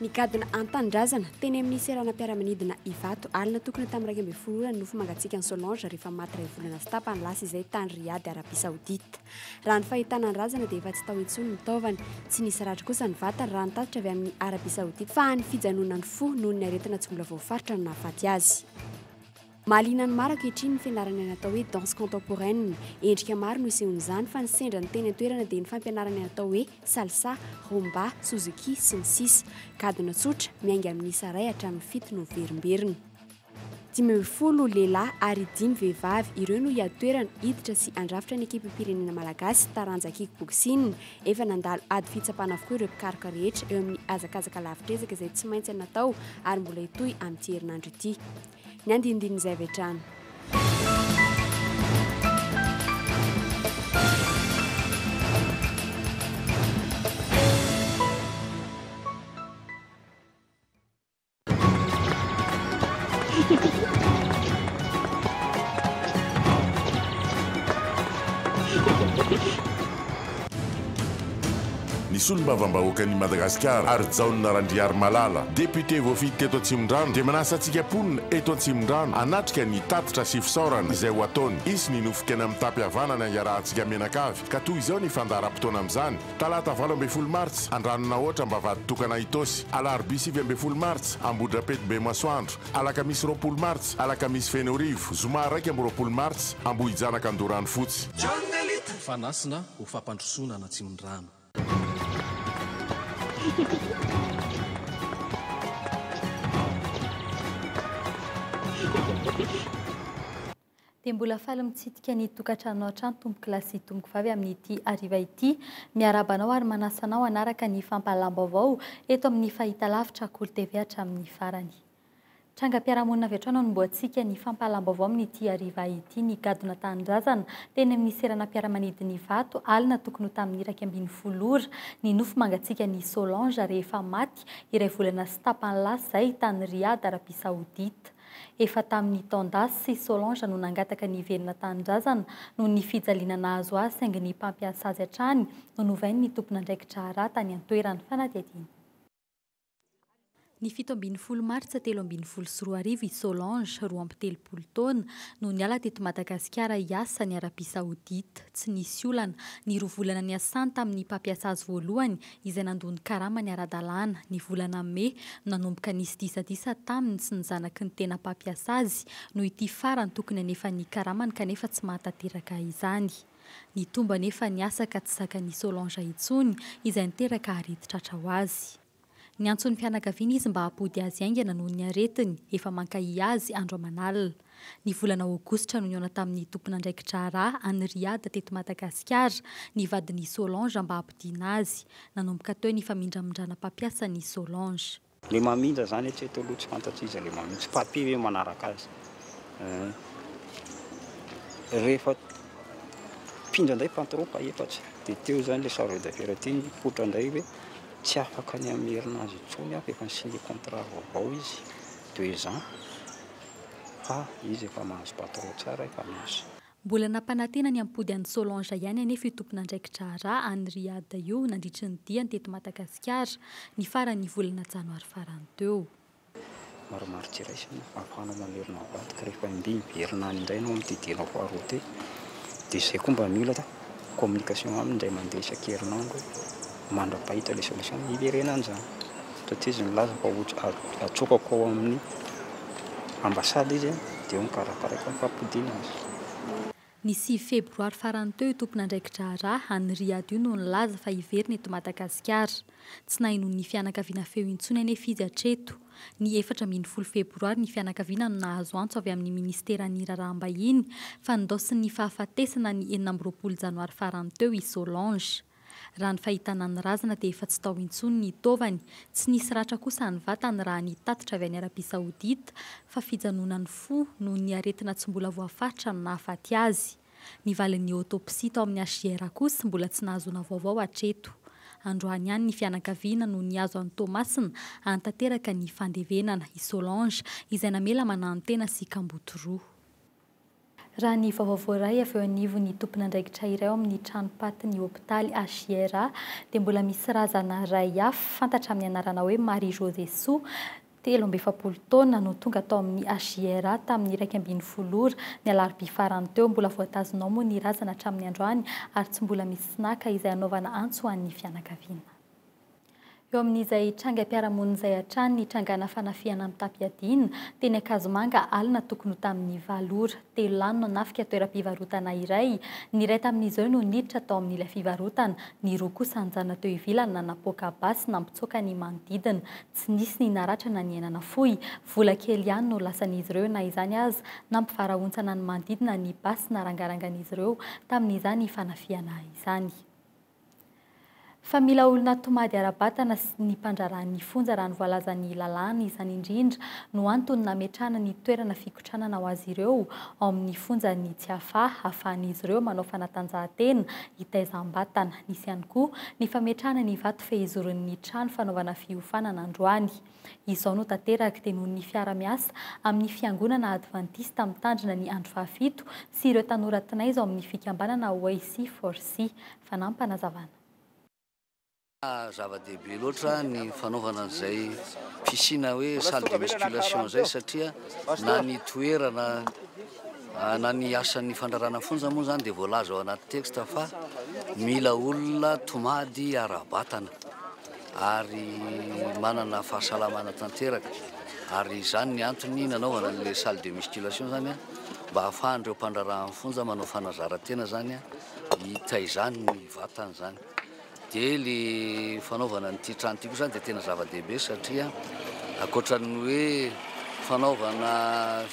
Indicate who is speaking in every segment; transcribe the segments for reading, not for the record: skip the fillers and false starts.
Speaker 1: Nigadona an-tanindrazana, teny amin'ny seranam-piaramanidina Ivato, alina tokony ho tamin'ny 11 ora ny nofo mangatsiakan'i Solange rehefa maty iray volana sy tapany lasa izay tany Riyad, Arabia Saodita. Raha ny fahitana ny razana dia efa tsy tao intsony ny taovany. Tsy nisy ratra kosa ny vatany raha ny tatitra avy amin'ny Arabia Saodita fa ny fijanonan'ny fo noho ny aretina tsy mbola voafaritra no nahafaty azy. Mahaliana ny maro ankehitriny ny fianarana ny atao hoe danse contemporaine. Endrika maro no isehoan'izany fa ny sendra ny teny an-toerana dia ny fampianarana ny atao hoe salsa, rumba, suzuki, sy ny sisa. Gadona tsotra, miainga amin'ny isa iray hatramin'ny fito no miverimberina. 15 lehilahy ary dimy vehivavy, ireo no hiady toerana, hiditra sy handrafitra ny ekipam-pirenena malagasy, taranja kick-boxing. Efa nandalo ady fitsapana avokoa ireo mpikaroka rehetra eo amin'ny hazakazaka lavitr'ezaka izay tsy maintsy natao ary mbola hitohy amin'ity herinandro ity. Ny andinindin'izay avy hatrany.
Speaker 2: Ny solombavambahoakan'i Madagasikara, Harijaona Randriarimalala, député voafidy teto Atsimondrano dia manasa antsika mponina eto Atsimondrano hanatrika ny tatitra sy fisaorana izay ho ataony. Hisy ny nofon-kena mitam-pihavanana iarahantsika mianakavy ka toy izao ny fandaharam-potoana amin'izany, Talata 18 martsa, Andranonahoatra Ambavahady Tokana Itaosy, Alarobia 19 martsa, Ambohidrapeto Bemasoandro, Alakamisy 20 martsa, Alakamisy Fenoarivo, Zoma 21 martsa, Ambohijanaka Andoranofotsy.
Speaker 3: Fanasina ho fampandrosoana an'Atsimondrano.
Speaker 4: Dia mbola faly mitsidika ny tokantranonao hatrany tompokolahy sy tompokovavy amin'ity hariva ity. Miarahaba anao ary manasa anao hanaraka ny fampahalalam-baovao eto amin'ny fahitalavitra Kolo TV hatramin'ny farany. Trangam-piarahamonina avy hatrany hanombohantsika ny fampahalalam-baovao amin'ity hariva ity. Nigadona tanindrazana teny amin'ny seranam-piaramanidin'Ivato alina tokony ho tamin'ny 11 ora ny nofo mangatsiakan'i Solange rehefa maty iray volana sy tapany lasa izay tany Riyad, Arabia Saoudite. Efa tamin'ny taon-dasy i Solange no nangataka ny hiverina tanindrazana noho ny fijaliana nahazo azy saingy ny mpampiasa azy hatrany no novain'ny tompon'andraikitra raharaha tany an-toerana. Fanadihadiana. Ny 17 martsa 2013 i Solange, 32 taona, no niala teto Madagasikara hiasa any Arabia Saoudite. Tsy nisy olana. Ny roa volana niasany tamin'ny mpampiasa azy voalohany izay nandoa ny karamany ara-dalàna. Ny volana mey no nanomboka nisy disadisa taminy sy ny zanaky ny tena mpampiasa azy noho ity farany tokony hanefa ny karamany kanefa tsy mahatanteraka izany. Nitombo anefa ny asa ka tsy zakan'i Solange intsony izay niteraka aretin-tratra ho azy. Niantso ny fianakaviany izy mba hampody azy haingana noho ny aretiny efa mankahia azy andro aman'alina. Ny volana aogositra no nihaona tamin'ny tompon'andraiki-draharaha any Riyad teto Madagasikara ny vadin'i Solange mba hampodiana azy. Nanomboka teo ny famindramindrana mpampiasa an'i Solange.
Speaker 5: Le mamindra zany hatreto aloha tsy fantatro iza le mamindra, tsy papier ve manaraka azy eh. Rehefa mpindra indray patron fahefatsa de teo zany le chargé d'affaires ty nipoitra indray hoe Tsy afaka ny hamerina azy intsony aho fa efa ni-signer contrat vaovao izy, deux ans, fa izy efa mahazo patron tsara efa miasa.
Speaker 4: Mbola nampanantena ny hampody an'i Solange ihany anefa io tompon'andraiki-draharaha any Riyad io nandritry ny diany teto Madagasikara, ny faran'ny volana janoary farany teo.
Speaker 5: Maromaro tsy iraisana ahafahanao mamerina avadika rehefa imby miverina any indray ianao amin'ity dianao faharoa ity dia izay koa mba mila communication aminy indray mandeha isan-kerinandro mandra-pahita ilay solution hiverenana izany satria izy nilaza fa atsokako ao amin'ny ambassade izy dia eo no karakaraiko ny fampodiana azy.
Speaker 4: Ny sivy febroary farany teo io tompon'andraiki-draharaha any Riyadh io no nilaza fa hiverina eto Madagasikara. Tsy nahenoan'ny fianakaviana feo intsony anefa izy hatreto. Ny 14 febroary ny fianakaviana no nahazo antso avy amin'ny minisiteran'ny Raharaham-bahiny fa nindaosin'ny fahafatesana ny 26 janoary farany teo i Solange. Raha ny fahitana ny razana dia efa tsy tao intsony ny taovany. Tsy nisy ratra kosa ny vatany raha ny tatitra avy any Arabia Saoudite fa fijanonan'ny fo noho ny aretina tsy mbola voafaritra no nahafaty azy. Ny valin'ny autopsie tao amin'ny HJR kosa mbola tsy nahazoana vaovao hatreto. Androany ihany ny fianakaviana no nihazo an'i Toamasina hanatanteraka ny fandevenana i Solange izay namela mananotena sy kamboty roa. Raha ny vaovao voaray avy eo anivon'ny tompon'andraikitra iray ao amin'ny tranom-patin'ny hopitaly HJRA dia mbola misy razana iray hafa fantatra amin'ny anarana hoe Marie José Soa, 43 taona, no tonga tao amin'ny HJRA tamin'ny 11 ora ny alarobia farany teo. Mbola voatazona ao moa ny razana hatramin'ny androany ary tsy mbola misy naka izay hanaovana antso ho an'ny fianakaviana. Eo amin'izay trangam-piarahamonina izay hatrany ny trangana fanafihana mitam-piadiana teny Ankazomanga alina tokony ho tamin'ny 8 ora. Telo lahy no nanafika toeram-pivarotana iray. Ny iray tamin'izy ireo no niditra tao amin'ilay fivarotana. Ny roa kosa nijanona teo ivelany nanapoaka basy nampitsoaka ny manodidina. Tsy nisy ny naratra na ny aina nafoy. Vola kely ihany no lasan'izy ireo na izany aza nampivarahontsana ny manodidina ny basy narangarangan'izy ireo tamin'izany fanafihana izany. Fa mila olona tomady ara-batana sy ny mpandraharahan'ny fonja raha ny voalazan'ny lalàna. Izany indrindra no antony nametrahana ny toerana fikotranana ho azy ireo ao amin'ny fonjan'ny Tsiafahy hahafahan'izy ireo manao fanatanjahantena hitaizam-batana. Nisy ihany koa ny fametrahana ny vato fehizoron'ny trano fanaovana fiofanana androany. Izao no tanteraka dia noho ny fiara-miasa amin'ny fiangonana advantista mitandrina ny andro fahafito sy ireo tanora tinaiza ao amin'ny fikambanana Way C for C. Fanampinazavana.
Speaker 6: Zava-dehibe loatra ny fanaovana an'izay piscine hoe salle de musculation zay, satria na ny toerana na ny asan'ny fandrarana fonja moa zany dia voalaza ao anaty texte fa mila olona tomady ara-batana ary manana fahasalamana tanteraka. Ary izany ny antony nanaovana an'le salle de musculation zany a, mba ahafahan'ireo mpandraharahan'ny fonja manao fanazaran-tena zany a, hitaizany ny vatany zany. Dia le fanaovana an'ity trano ity koa zany dia tena zava-dehibe, satria ankoatran'ny hoe fanaovana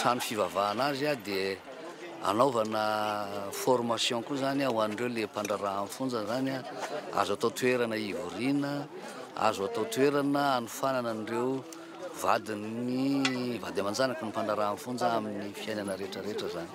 Speaker 6: trano fivavahana azy a, dia anaovana formation koa zany ho an'ireo le mpandraharahan'ny fonja zany a. Azo atao toerana ivoriana, azo atao toerana hanofanana an'ireo vadin'ny vady aman-janaky ny mpandraharahan'ny fonja amin'ny fiainana rehetrarehetra zany.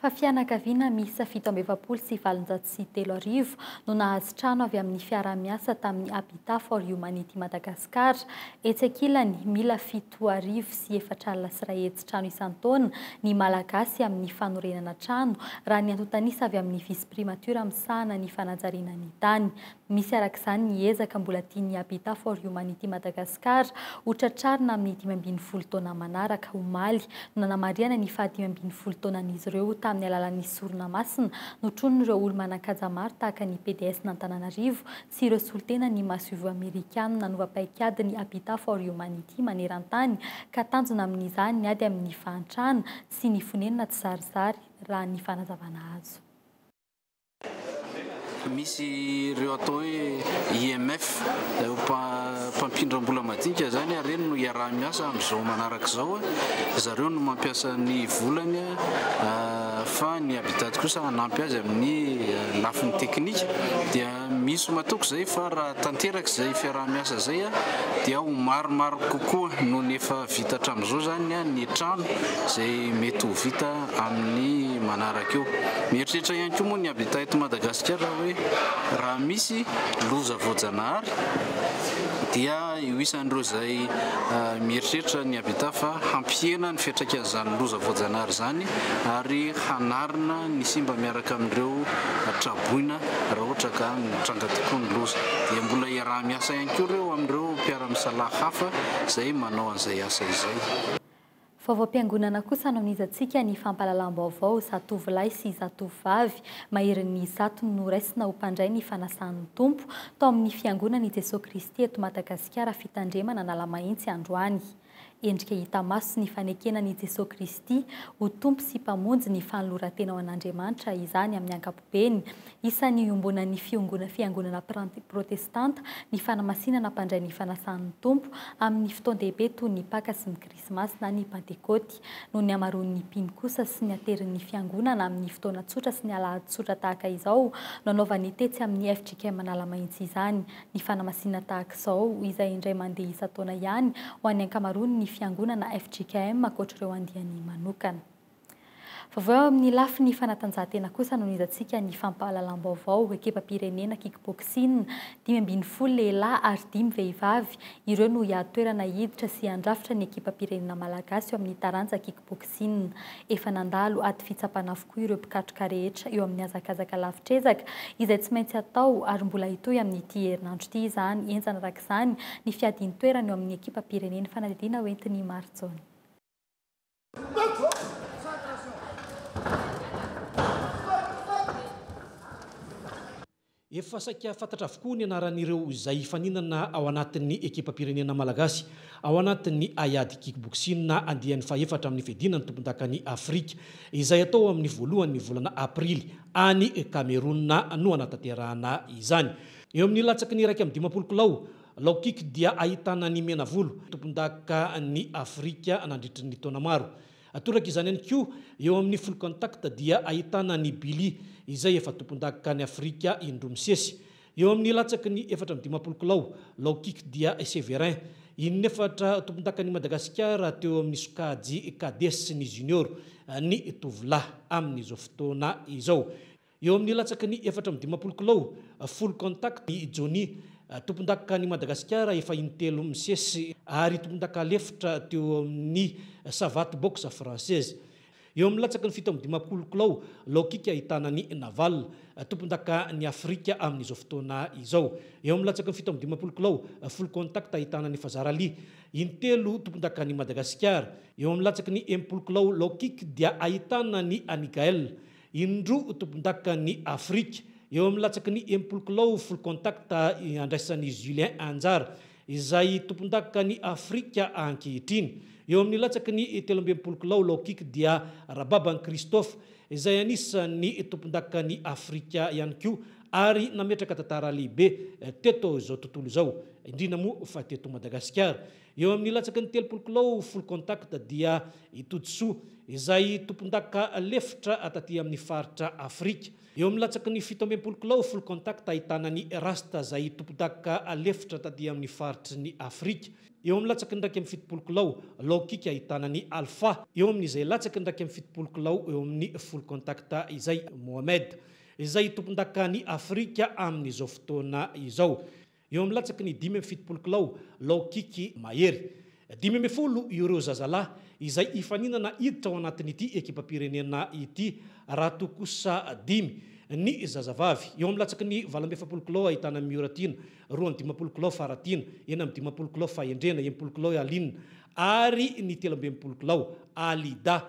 Speaker 4: Fa fianakaviana miisa 3847 no nahazo trano avy amin'ny fiaraha-miasa tamin'ny Habitat for Humanity Madagascar. Etsy ankilany, mila 2104 trano isan-taona ny Malagasy amin'ny fanorenana trano, raha ny antontanisa avy amin'ny vice-primature misahana ny fanajariana ny tany. Misy araka izany ny ezaka mbola tian'ny Habitat for Humanity Madagascar ho tratrarina amin'ny 15 taona manaraka. Omaly no nanamarihana ny faha-15 taonan'izy ireo tamin'ny alalan'ny sorona masina notronin'ireo olo-manan-kaja maro tahaka ny PDS n'Antananarivo sy ireo solontena ny masoivoho amerikana nanova paikady ny Habitat for Humanity maneran-tany, ka tanjona amin'izany ny ady amin'ny fahantrana sy ny fonenana tsy zarizary, raha ny fanazavana azo.
Speaker 7: Misy ireo atao hoe IMF, mpampindram-bola madinika zany, ary ireny no iaraha-miasa amin'izao manaraka izao. Zareo no mampiasa ny volany, fa ny Habitat kosa hanampy azy amin'ny lafiny teknika. Dia misy matoky zay fa raha tanteraka izay fiaraha-miasa zay, dia ho maromaro kokoa noho ny efa vita hatramin'izao zany ny trano izay mety ho vita amin'ny manaraka eo. Mieritreritra ihany koa moa ny Habitat eto Madagasikara hoe raha misy loza voajanahary dia io isan'ireo izay mieritreritra ny Habitat fa hampihena ny fiantraikan'izany loza voajanahary izany ary hanarina ny simba miaraka amin'ireo traboina raha ohatra ka mitranga tokoa ny loza. Dia mbola iaraha-miasa ihany koa ireo amin'ireo mpiara-misalahy hafa izay manao an'izay asa izay.
Speaker 4: Vaovaom-piangonana kosa no nizantsika ny fampahalalam-baovao. Zatovolahy sy zatovovavy maherin'ny 100 no noraisina ho mpandray ny fanasan'ny Tompo tao amin'ny fiangonan'i Jesoa Kristy eto Madagasikara Fitandremana Analamahitsy androany. Endrika hita maso ny fanekena an'i Jesoa Kristy ho Tompo sy Mpamonjy ny fanoloran-tena ho an'Andriamanitra izany amin'ny ankapobeny. Isan'ny iombonan'ny fiangonana protestanta ny fanamasinana mpandray ny fanasan'ny Tompo amin'ny fotoan-dehibe toy ny Paka sy ny Krismasy na ny Pantekôty. Noho ny hamaroan'ny mpino kosa sy ny haterin'ny fiangonana amin'ny fotoana tsotra sy ny alahady tsotra tahaka izao no anaovan'ny tetsy amin'ny FJKM Analamahitsy izany. Ny fanamasinana tahaka izao izay indray mandeha isan-taona ihany ho an'ny ankamaroan'ny fiangonana FJKM ankoatr'ireo andiany manokana. Vaovao amin'ny lafiny fanatanjahantena kosa no nizantsika ny fampahalalam-baovao. Ekipam-pirenena kickboxing, 15 lehilahy ary 5 vehivavy. Ireo no hiady toerana hiditra sy handrafitra ny ekipam-pirenena malagasy eo amin'ny taranja kickboxing. Efa nandalo ady fitsapana avokoa ireo mpikatroka rehetra eo amin'ny hazakazaka lavitr'ezaka izay tsy maintsy atao ary mbola hitohy amin'ity herinandro ity izany. Henjana araka izany ny fiadian-toerana eo amin'ny ekipam-pirenena. Fanadihadiana hoentin'i Marijaona.
Speaker 3: Efa saika fantatra avokoa ny anaran'ireo izay hifaninana ao anatin'ny ekipam-pirenena malagasy ao anatin'ny haiady kickboxing andiany fahefatra amin'ny fiadiana ny tompondakan'i Afrika izay atao amin'ny voalohan'ny volana aprily any Cameroun no hanatanterahana izany. Eo amin'ny latsaky ny 51 kilao low kick dia ahitana ny Menavolo, tompondakan'i Afrika nandritry ny taona maro. Toraka izany ihany koa eo amin'ny full contact dia ahitana ny Billy izay efa tompondakan'i Afrika indroa misesy. Eo amin'ny latsaky ny 54 kilao low kick dia Séverin, inefatra tompondakan'i Madagasikara teo amin'ny sokajy cadet sy ny junior ny tovolahy amin'izao fotoana izao. Eo amin'ny latsaky ny 54 kilao full contact i Johnny, tompondakan'i Madagasikara efa intelo misesy ary tompondaka lefitra teo amin'ny savate boxe française. Eo amin'ny latsaky ny 57 kilao low kick ahitana ny Naval, tompondakan'i Afrika amin'izao fotoana izao. Eo amin'ny latsaky ny 57 kilao full contact ahitana ny Fazarali, intelo tompondakan'i Madagasikara. Eo amin'ny latsaky ny 60 kilao low kick dia ahitana ny Anigael, indroa tompondakan'i Afrika. Eo amin'ny latsaky ny 60 kilao full contact andraisan'i Julien Anjara izay tompondakan'i Afrika ankehitriny. Eo amin'ny latsaky ny 63 kilao low kick dia Rababan'i Christophe izay anisan'ny tompondakan'i Afrika ihany koa ary nametraka tantara lehibe teto izao tontolo izao, indrindra moa fa teto Madagasikara. Eo amin'ny latsaky ny 30 kilao full contact dia i Todisoa izay tompondaka lefitra taty amin'ny faritra Afrika. Eo amin'ny latsaky ny 67 kilao full contact ahitana ny Rasta izay tompondaka lefitra taty amin'ny faritry ny Afrika. Eo amin'ny latsaky ny 71 kilao low kick ahitana ny Alpha. Eo amin'izay latsaky ny 71 kilao eo amin'ny full contact izay Mohamed izay tompondaka ny Afrika amin'izao fotoana izao. Eo amin'ny latsaky ny 75 kilao low kick Mahery. 15 ireo zazalahy izay hifaninana hiditra ao anatin'ity ekipam-pirenena ity, raha toa kosa 5 ny zazavavy. Eo amin'ny latsaky ny 48 kilao ahitana Mioratina, 52 kilao Faratina, 56 kilao Fahendrena, 60 kilao Aline ary ny 63 kilao Alida.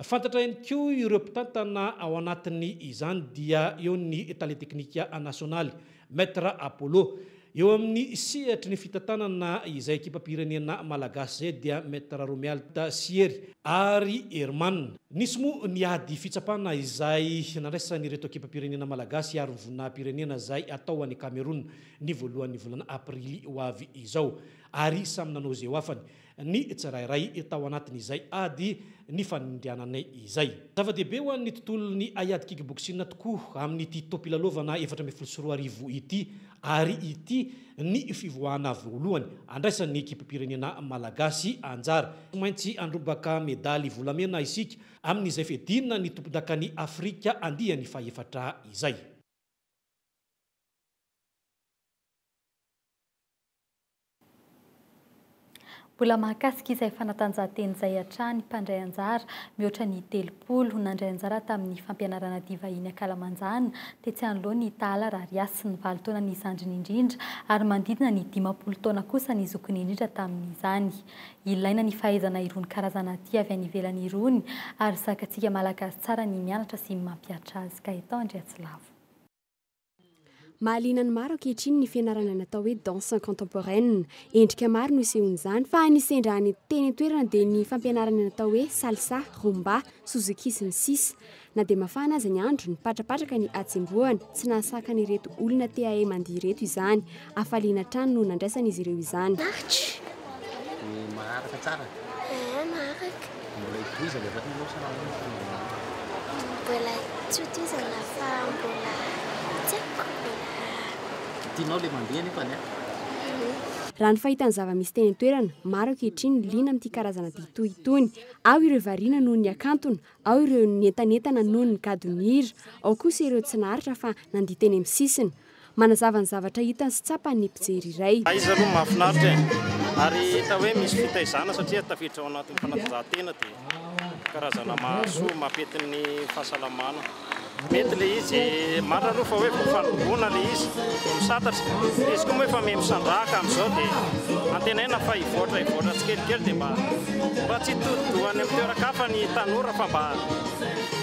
Speaker 3: Fantatra ihany koa ireo mpitantana ao anatiny izany dia eo ny tale teknika nasionaly Maître Apollo. Eo amin'ny sehatry ny fitantanana izay ekipam-pirenena malagasy izay dia Maître Romialta Siery ary Herman. Nisy moa ny ady fitsapana izay nandraisan'ireto ekipam-pirenena malagasy ary ny voninahim-pirenena izay atao any Cameroun ny voalohan'ny volana aprily ho avy izao. Ary samy nanao izay ho afany ny tsirairay tao anatin'izay ady ny fanindrianana izay. Zava-dehibe ho an'ny tontolon'ny haiady kickboxing tokoa amin'ity taom-pilalaovana 2014 ity ary ity ny fivoahana voalohany andraisan'ny ekipam-pirenena malagasy anjara. Tsy maintsy handrombaka medaly volamena isika amin'izay fiadiana ny tompondakan'i Afrika andiany fahefatra izay.
Speaker 4: Mbola mahakasika izay fanatanjahantena izay hatrany, mpandray anjara mihoatra ny 30 nandray anjara tamin'ny fampianarana dihy vahiny ankalamanjana tetsy anoloan'ny Tahala Rariasy ny 8 taona ny zandriny indrindra ary manodidina ny 50 taona kosa ny zokiny indrindra tamin'izany. Ilaina ny fahaizana irony karazana dihy avy any ivelany irony ary zakantsika malagasy tsara ny mianatra sy mampihatra azy. Gaëtan Andriatsilavo.
Speaker 1: Mahaliana ny maro ankehitriny ny fianarana natao hoe danse contemporaine. Endrika maro no isehoan'izany fa ny sendra any teny an-toerana dia ny fampianarana natao hoe salsa, rumba, suzuki sy ny sisa. Na dia mafana aza ny andro, nipatrapatraka ny hatsembohana, tsy nahasakana ireto olona te hahay mandihy ireto izany. Hafaliana hatrany no nandraisan'izy ireo izany.
Speaker 8: Maharitra.
Speaker 9: Maharaka tsara?
Speaker 8: Maharaka.
Speaker 9: Mbola hitohizana ve ianao sa ahoana ny fanaovana?
Speaker 8: Mbola tsy hotohizana fa mbola tsy haiko. Mbola
Speaker 9: Tianao ilay mandeha nefa ny a?
Speaker 1: Raha ny fahitany zava-misy teny an-toerana, maro ankehitriny ny liana amin'ity karazana dihy toy itony. Ao ireo variana noho ny hakantony, ao ireo nientanentana noho ny gadon'ny hira, ao kosa ireo tsy naharitra fa nandihy teny amin'ny sisiny. Manazava ny zavatra hitany sy tsapany ny mpijery iray.
Speaker 10: Izy aloha mahafinaritra e! Ary hita hoe misy fitaizana satria tafiditra ao anatin'ny fanatanjahantena dia karazana mahasoa mampety ny fahasalamana. Mety le izy, marina aloha fa hoe vao fanombohana le izy, vao misantatra. Le izy koa moa efa miha misandrahaka amin'izao dia antenaina fa hivoatra hivoatra tsikelikely dia mba mba tsy hitodi-doha any amin'ny toeran-kafa ny tanora fa mba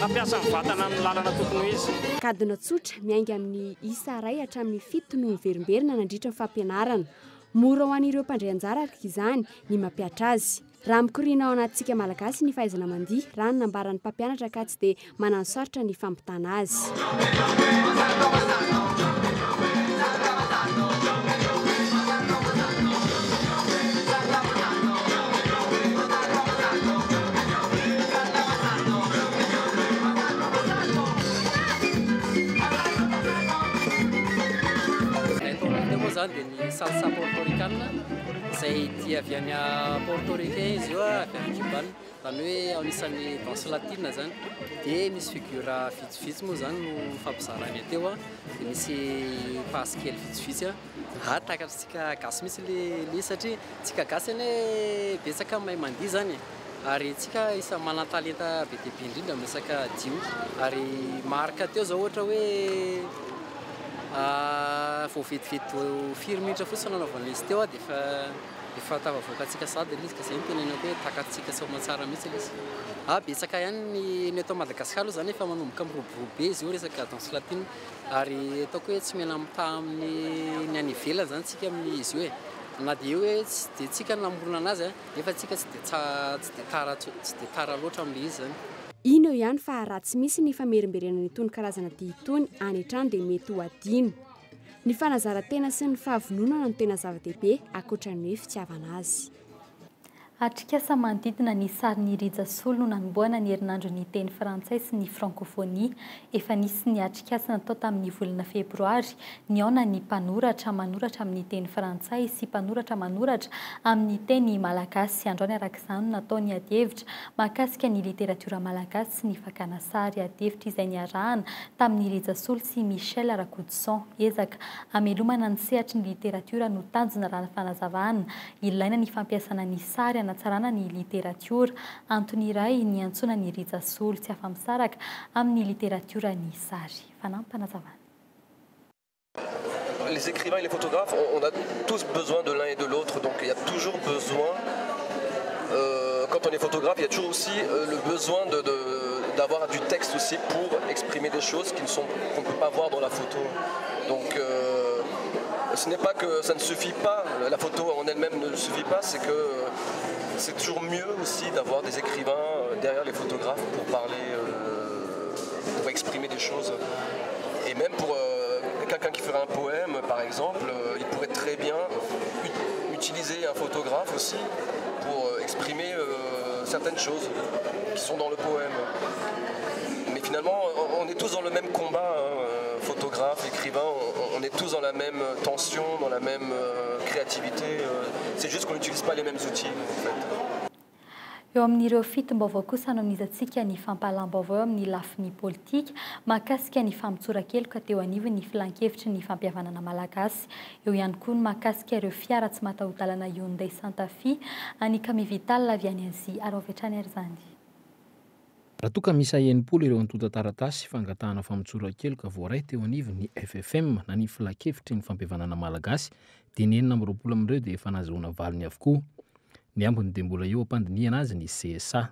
Speaker 10: hampiasa ny vatana amin'ny lalana tokony ho izy.
Speaker 1: Gadona tsotra miainga amin'ny isa iray hatramin'ny fito no miverimberina nandritra ny fampianarana. Mora ho an'ireo mpandray anjara araka izany ny mampihatra azy. Raha mikoriana ao anatintsika Malagasy ny fahaizana mandihy, raha ny nambaran'ny mpampianatra ka tsy dia mananosarotra ny fampitana azy.
Speaker 11: Ny ataonay teo moa izany dia ny salsa portorikana izay dia avy any Porto Ricain izy io, avy any Cuban, izany hoe anisan'ny danse latine izany. Dia misy figure vitsivitsy moa izany no nifampizarana teo, dia misy passe kely vitsivitsy. Ah, takatr'tsika gasy mihitsy le izy satria tsika gasy anie betsaka mahay mandihy izany e. Ary tsika isan'ny manan-talenta be dia be indrindra amin'ny resaka dihy. Ary marika teo izao ohatra hoe vao vetivety vao firy minitra fotsiny nanaovana izy teo dia efa efa tafavoakantsika sahady ilay izy ka izay no tenenako hoe takatr'tsika soamantsara mihitsy ilay izy. Ah, betsaka ihany ny ny eto Madagasikara aloha izany efa manomboka miroborobo be izy io resaka danse latine. Ary ataoko hoe tsy mena-mitaha amin'ny ny any ivelany izany tsika amin'izy io e. Na dia hoe tsy dia tsika no namorona anazy a, nefa tsika tsy dia tsy dia tara tsy dia tara loatra amin'ilay izy izany.
Speaker 1: Iny eo ihany fa raha tsy misy ny famerimberenana itony karazana dihy itony any an-trano dia mety ho adino. Ny fanazaran-tena sy ny fahavononana no tena zava-dehibe ankoatra ny hoe fitiavana azy.
Speaker 4: Atrikasa manodidina ny sarin'i Rija Solo no nanombohana ny herinandron'ny teny frantsay sy ny frankofonia. Efa nisy ny atrikasa natao tamin'ny volana febroary, nihaona ny mpanoratra manoratra amin'ny teny frantsay sy mpanoratra manoratra amin'ny teny malagasy. Androany araka izany no natao ny adihevitra mahakasika ny literatiora malagasy sy ny fakana sary. Adihevitra izay niarahana tamin'i Rija Solo sy Michel Rakotoson. Ezaka hamelomana ny sehatry ny literatiora no tanjona raha ny fanazavana. Ilaina ny fampiasana ny sary hanatsarana ny literatiora. Antony iray niantsoana ny Rija Solo tsy afa-misaraka amin'ny literatiora ny sary. Fanampinazavana.
Speaker 12: Les écrivains et les photographes, on a tous besoin de l'un et de l'autre, donc il y a toujours besoin, quand on est photographe, il y a toujours aussi le besoin d'avoir du texte aussi pour exprimer des choses qui ne sont, qu'on ne peut pas voir dans la photo. Donc ce n'est pas que ça ne suffit pas, la photo en elle-même ne suffit pas, c'est que c'est toujours mieux aussi d'avoir des écrivains derrière les photographes pour parler, pour exprimer des choses. Et même pour quelqu'un qui ferait un poème, par exemple, il pourrait très bien utiliser un photographe aussi pour exprimer certaines choses qui sont dans le poème. Mais finalement, on est tous dans le même combat, hein, photographe, écrivain, on est tous dans la même tension, dans la même créativité. C'est juste qu'on n'utilise pas les mêmes outils, en fait.
Speaker 4: Eo amin'ireo fitim-baovao kosa no anizantsika ny fampahalam-baovao eo amin'ny lafiny politika mahakasika ny famotsoran-keloka teo anivon'ny filankevitry ny fampihavanana malagasy. Eo ihany koa ny mahakasika ireo fiara tsy mataho-dalana Hyundai Santa Fe an'i Camille Vital avy any Azia. Ary avy hatrany ary izany.
Speaker 13: Raha toa ka miisa 60 ireo antontan-taratasy fangatahana famotsoran-keloka voaray teo anivon'ny FFM na ny filankevitry ny fampihavanana malagasy dia ny 26 amin'ireo dia efa nahazoana valiny avokoa. Ny ambiny dia mbola eo am-pandinihana azy ny CSA.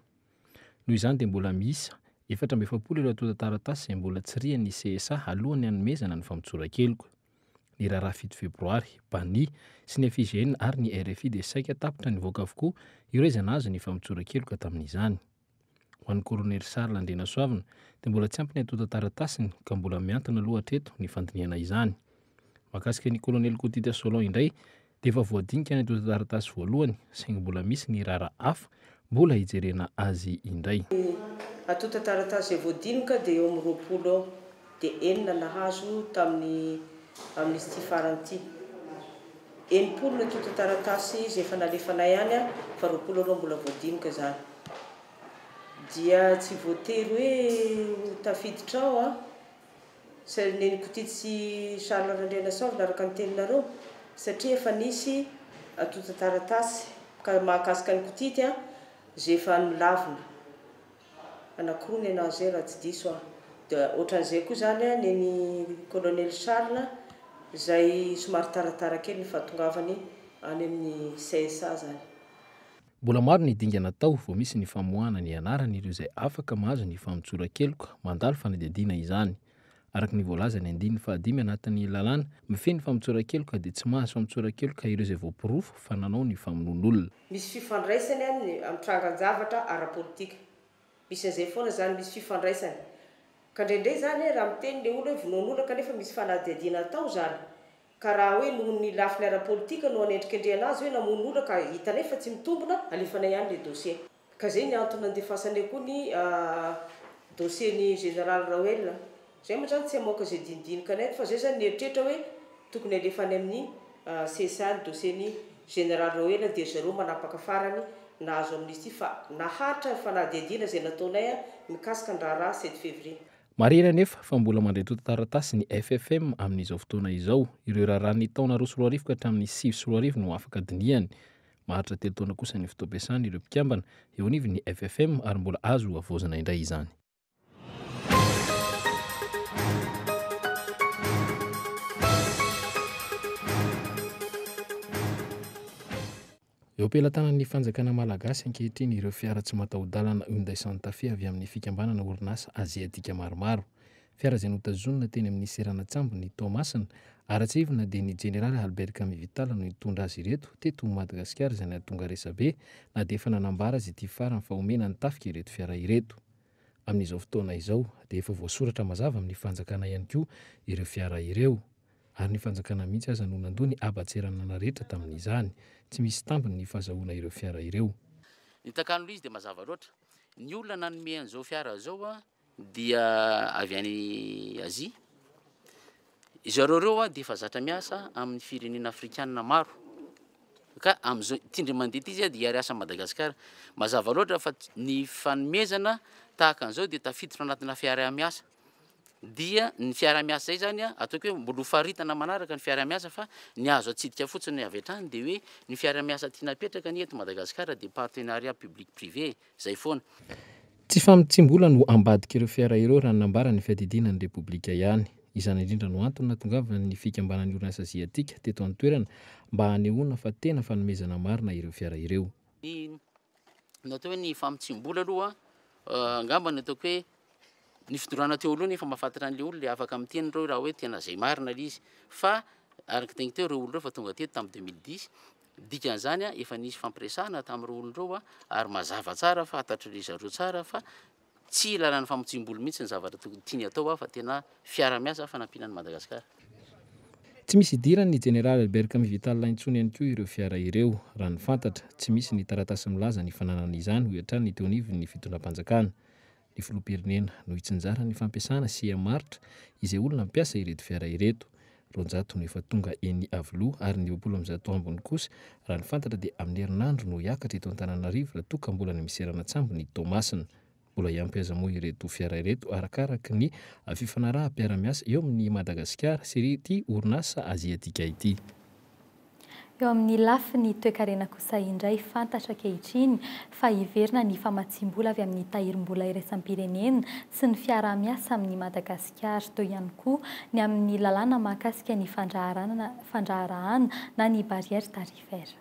Speaker 13: Noho izany dia mbola miisa 44 ireo antontan-taratasy izay mbola tsirihan'ny CSA alohan'ny hanomezana ny famotsoran-keloka. Ny raharaha 7 febroary, BANI sy ny FIGN ary ny RFI dia saika tapitra nivoaka avokoa ireo izay nahazo ny famotsoran-keloka tamin'izany. Ho an'ny kolonely Charles Andrianasoavina dia mbola tsy ampy ny antontan-taratasiny ka mbola mihantona aloha hatreto ny fandinihana izany. Mahakasika ny kolonely Kotita Solon indray dia efa voadinika ny antontan-taratasy voalohany saingy mbola misy ny raharaha hafa mbola hijerena azy indray.
Speaker 14: Ny antontan-taratasy izay voadinika dia eo amin'ny 20 eo, dia 6 nahazo tamin'ny amin'izy ity farany ity. 60 ny antontan-taratasy izay efa nalefanay any fa 20 aloha mbola voadinika izany. Dia tsy voatery hoe ho tafiditra ao an! Neny Kotity sy Charles Randrianasaovina araka ny teninareo satria efa nisy antontan-taratasy mahakasika an'i Kotity an, izay efa nolavina. Anankiroa ny anazy izay raha tsy diso aho. Dia ohatran'izay koa izany an, neny Colonel Charles izay somary taratara kely ny fahatongavany any amin'ny CSA izany.
Speaker 13: Mbola maro ny dingana atao vao misy ny famoahana ny anaran'ireo izay afaka mahazo ny famotsoran-keloka mandalo fanadihadiana izany. Araka ny voalazan'ny andininy fahadimy anatin'ny lalàna mifehy ny famotsoran-keloka dia tsy mahazo famotsoran-keloka ireo izay voaporofo fa nanao ny famonoan'olona.
Speaker 14: Misy fifandraisany amin'ny amin'ny trangan-javatra ara-politika. Misy an'izay foana izany, misy fifandraisany. Ka indraindray izany raha miteny ilay olona hoe vonoan'olona kanefa misy fanadihadiana atao izany, Ka raha hoe noho ny lafiny ara-politika no anendrikendrehana azy hoe namono olona ka hitanay fa tsy mitombina, alefanay any le dossier. Ka zay ny antony nandefasanay koa ny dossier ny Général Raoel. Zay moa zany tsy hamoaka zay dinidinika anay eto fa zay zany nieritreritra hoe tokony alefa any amin'ny CSA ny dossier ny Général Raoel dia zareo manapaka farany nahazo amnistie fa naharitra ny fanadihadiana zay nataonay mikasika ny raharaha sept février.
Speaker 13: Marihina anefa fa mbola mandray antontan-taratasy ny FFM amin'izao fotoana izao. Ireo raharahan'ny taona 2002 ka hatramin'ny 2009 no afaka dinihany. Maharitra telo taona kosa ny fotoam-piasany ireo mpikambana eo anivon'ny FFM ary mbola azo havaozina indray izany. Eo am-pelatanan'ny fanjakana malagasy ankehitriny ireo fiara tsy mataho-dalana Hyundai Santa Fe avy amin'ny fikambanana orinasa aziatika maromaro. Fiara izay notazonina teny amin'ny seranan-tsambon'i Toamasina. Ara-tsiahivina dia ny jeneraly Albert Camille Vital no nitondra azy ireto teto Madagasikara izay nahatonga resabe na dia efa nanambara aza ity farany fa homena ny tafika ireto fiara ireto. Amin'izao fotoana izao dia efa voasoratra mazava amin'ny fanjakana ihany koa ireo fiara ireo. ary ny fanjakana mihitsy aza no nandoa ny haban-tseranana rehetra tamin'izany. Tsy misy tambiny ny fahazahoana ireo fiara ireo.
Speaker 15: Ny takalon'ilay izy dia mazava loatra. Ny olona nanome an'izao fiara izao dia avy any Azia. Zareo ireo dia efa zatra miasa amin'ny firenena afrikanina maro. Ka amin'izao ity indray mandeha ity izy dia hiara-hiasa amin'i Madagasikara. Mazava loatra fa ny fanomezana tahaka an'izao dia tafiditra anatina fiaraha-miasa. Dia ny fiaraha-miasa izay izany ataoko hoe mbola ho faritana manaraka ny fiaraha-miasa fa ny azo atsidika fotsiny avy hatrany dia hoe ny fiaraha-miasa tiana apetraka anie eto Madagasikara dia partenariat public privé e, izay foana.
Speaker 13: Tsy famotsiam-bola no ambadik'ireo fiara ireo raha ny nambaran'ny fiadidiana ny Repoblika ihany. Izany indrindra no antony nahatongavan'ny fikambanan'ny orinasa aziatika teto an-toerana mba hanehoana fa tena fanomezana marina ireo fiara ireo.
Speaker 15: Ny atao hoe ny famotsiam-bola aloha angamba ny ataoko hoe Ny fitondrana teo aloha nefa mahafantatra an'ilay olona afaka miteny ireo raha hoe tena zay marina ilay izy fa araka ny teniko teo ireo olona ireo efa tonga teto tamin'ny 2010 dikan'izany a efa nisy fampiresahana tamin'ireo olona ireo a ary mazava tsara fantatry zareo tsara fa tsy lalan'ny famotsiam-bola mihitsy ny zavatra tokony tiany atao a fa tena fiara-miasa fanampiana an'i Madagasikara.
Speaker 13: Tsy misy idiran'ny jeneraly Albert Camille Vital intsony ihany koa ireo fiara ireo, raha ny fantatra. Tsy misy ny taratasy milaza ny fananana izany, hoy hatrany ny teo anivon'ny fitondram-panjakana. Ny filoham-pirenena no hitsinjara ny fampiasana sy hamaritra izay olona hampiasa ireto fiara ireto. 200 no efa tonga eny Iavoloha ary ny 120 ambiny kosa raha ny fantatra dia amin'ny herinandro no hiakatra eto Antananarivo raha toa ka mbola ny miseranan-tsambon'i Toamasina. Mbola hiampy aza moa ireto fiara ireto arakaraky ny fifanaraham-piara-miasa eo amin'i Madagasikara sy ity orinasa aziatika ity.
Speaker 4: Eo amin'ny lafiny toekarena kosa indray, fantatra ankehitriny fa hiverina ny famatsiam-bola avy amin'ny tahirim-bola iraisam-pirenena sy ny fiaraha-miasa amin'i Madagasikara. Teo ihany koa ny amin'ny lalàna mahakasika ny fandraharahana na ny barrière tarifaire.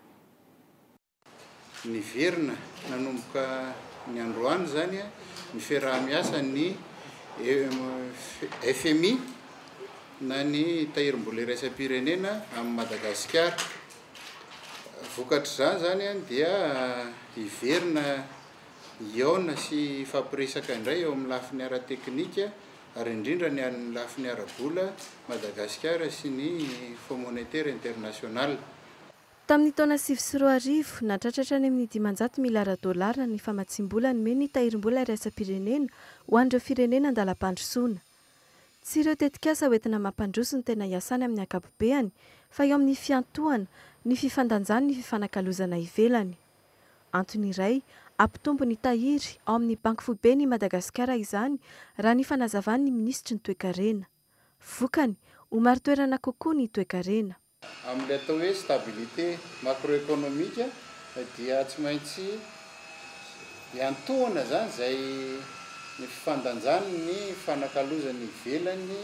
Speaker 16: Niverina nanomboka ny androany izany ny fiaraha-miasan'ny fmi na ny Tahirim-bola iraisam-pirenena amin'i Madagasikara. Vokatr'izany izany dia hiverina hihaona sy hifampiresaka indray eo amin'ny lafiny ara-teknika ary indrindra ny an'ny lafiny ara-bola Madagasikara sy ny Fonds monétaire international.
Speaker 17: Tamin'ny taona 2009, nahatratra hatrany amin'ny 500 miliara dolara ny famatsiam-bola nomen'ny Tahirim-bola iraisam-pirenena ho an'ireo firenena an-dalam-pandrosoana. Tsy ireo tetikasa hoentina mampandroso no tena iasany amin'ny ankapobeany fa eo amin'ny fiantohana ny fifandanjan'ny fifanakalozana ivelany. Antony iray hampitombo ny tahiry ao amin'ny Banky Foiben'i Madagasikara izany raha ny fanazavan'ny minisitry ny Toekarena. Vokany, ho marin-toerana kokoa ny toekarena.
Speaker 16: Amin'ilay atao hoe stabilité macroéconomique dia tsy maintsy iantohana izany izay ny fifandanjan'ny fanakalozana ivelany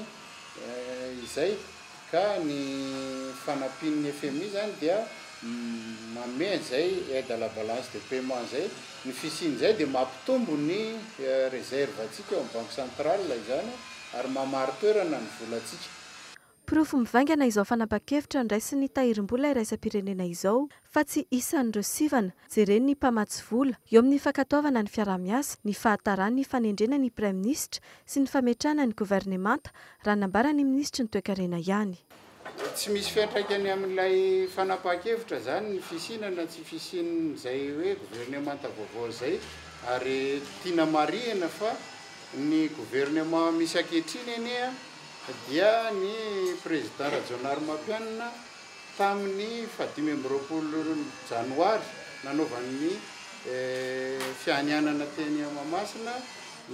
Speaker 16: izay ka ny fanampian'ny FMI izany dia manome an'izay aide à la balance de paiement izay, ny fisian'izay dia mampitombo ny réserve antsika ao amin'ny banque centrale izany ary mahamari-toerana ny volantsika.
Speaker 17: Porofo mivaingana izao fanapan-kevitra andraisin'ny Tahirimbola iraisam-pirenena izao fa tsy isan'ireo sivana jeren'ny mpamatsy vola eo amin'ny fankatoavana ny fiaraha-miasa, ny fahataran'ny fanendrena ny Praiminisitra sy ny fametrahana ny governemanta, raha nambaran'ny minisitry ny Toekarena ihany.
Speaker 16: Tsy misy fiantraikany amin'ilay fanapahan-kevitra izany ny fisiana na tsy fisian'izay hoe governemanta vaovao izay ary tiana marihina fa ny gouvernement misy ankehitriny anie dia ny Président Rajaonarimampianina tamin'ny faha 25 janoary nanaovany ny fianianana teny Mahamasina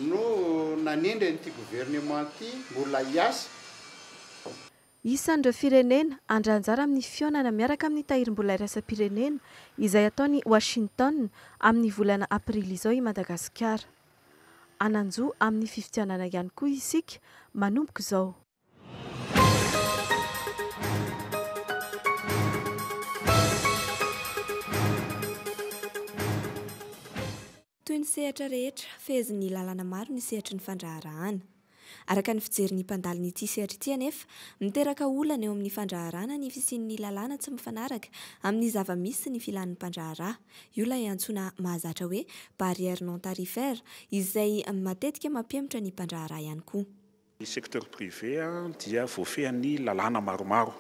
Speaker 16: no nanendry an'ity gouvernement ity mbola hiasa.
Speaker 17: Isan'ireo firenena handray anjara amin'ny fihaonana miaraka amin'ny Tahirimbola iraisam-pirenena izay hatao ny Washington amin'ny volana aprily izao i Madagasikara. Hanan-jo amin'ny fifidianana ihany koa isika manomboka izao.
Speaker 1: Toy ny sehatra rehetra, fehezin'ny lalàna maro ny sehatry ny fandraharahana. Araka ny fijerin'ny mpandalina ity sehatra ity anefa, miteraka olana eo amin'ny fandraharahana ny fisian'ny lalàna tsy mifanaraka amin'ny zava-misy sy ny filan'ny mpandraharaha. Io ilay antsoina mahazatra hoe barrière non tarifaire izay matetika mampihemotra ny mpandraharaha ihany koa.
Speaker 18: Ny secteur privé dia voafehin'ny lalàna maromaro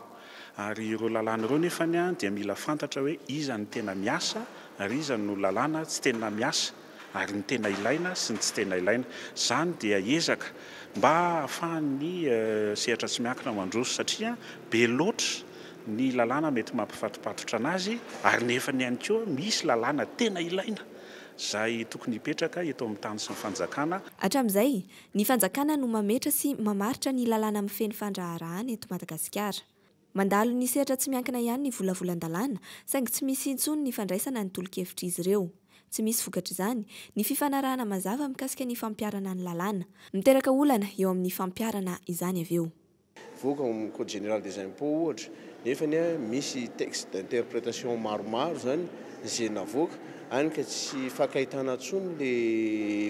Speaker 18: ary ireo lalàna ireo nefany dia mila fantatra hoe iza no tena miasa ary iza no lalàna tsy tena miasa ary ny tena ilaina sy ny tsy tena ilaina. Izany dia ezaka mba hahafahan'ny sehatra tsy miankina mandroso satria be loatra ny lalàna mety mampifatopatotra anazy ary nefany ihany koa misy lalàna tena ilaina izay tokony hipetraka eto amin'ny tany sy ny fanjakana.
Speaker 1: Hatramin'izay, ny fanjakana no mametra sy mamaritra ny lalàna mifehy ny fandraharahana eto Madagasikara. Mandalo ny sehatra tsy miankina ihany ny volavolan-dalàna, saingy tsy misy intsony ny fandraisana ny tolo-kevitr'izy ireo. Tsy misy vokatr'izany ny fifanarahana mazava mikasika ny fampiharana ny lalàna. Miteraka olana eo amin'ny fampiharana izany avy eo.
Speaker 19: Mivoaka ao amin'ny code général des impôts ohatra, nefany misy texte d'interprétation maromaro izany izay navoaka, hany ka tsy ifankahitana intsony le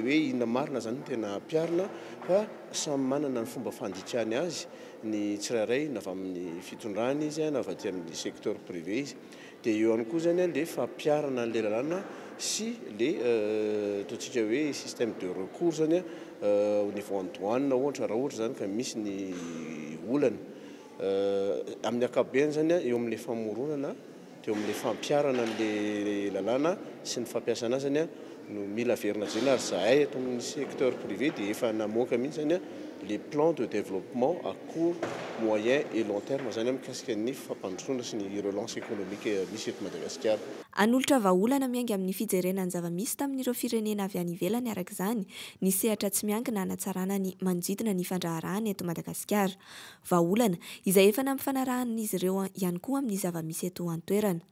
Speaker 19: hoe inona marina izany no tena ampiharina fa samy manana ny fomba fandikany azy ny tsirairay na avy amin'ny fitondrana izy na avy aty amin'ny secteur privé izy. Dia eo ihany koa izany le fampiharana an'ilay lalàna sy le ataontsika hoe système de recours izany au niveau an'ny douane ohatra raha ohatra izany ka misy ny olana. Amin'ny ankapobeny izany eo amin'ilay famoronana dia eo amin'ilay fampiharana an'ilay lalàna sy ny fampiasana azy izany no mila averina jerena ary izahay eto amin'ny secteur privé dia efa namoaka mihitsy izany le plan de développement à court, moyen et long terme izany mikasika ny fampandrosoana sy ny relance économique misy eto Madagasikara.
Speaker 1: Hanolotra vahaolana miainga amin'ny fijerena ny zava-misy tamin'ireo firenena avy any ivelany araka izany ny sehatra tsy miankina hanatsarana ny manodidina ny fandraharahana eto Madagasikara. Vahaolana izay efa nampifanarahan'izy ireo ihany koa amin'ny zava-misy eto an-toerana.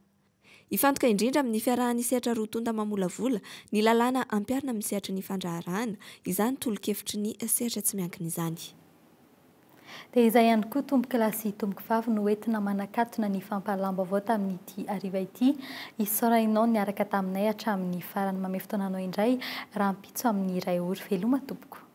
Speaker 1: Hifantoka indrindra amin'ny fiarahan'ny sehatra roa tonta mamolavola ny lalàna ampiharina amin'ny sehatry ny fandraharahana izany tolo-kevitry ny sehatra tsy miankina izany.
Speaker 4: Dia izay ihany koa tompokolahy sy tompokovavy no entina manakatona ny fampahalalam-baovao tamin'ity hariva ity. Isaorainao niaraka taminay hatramin'ny farany. Mamehy fotoana anao indray rahampitso amin'ny iray ora. Veloma tompoko.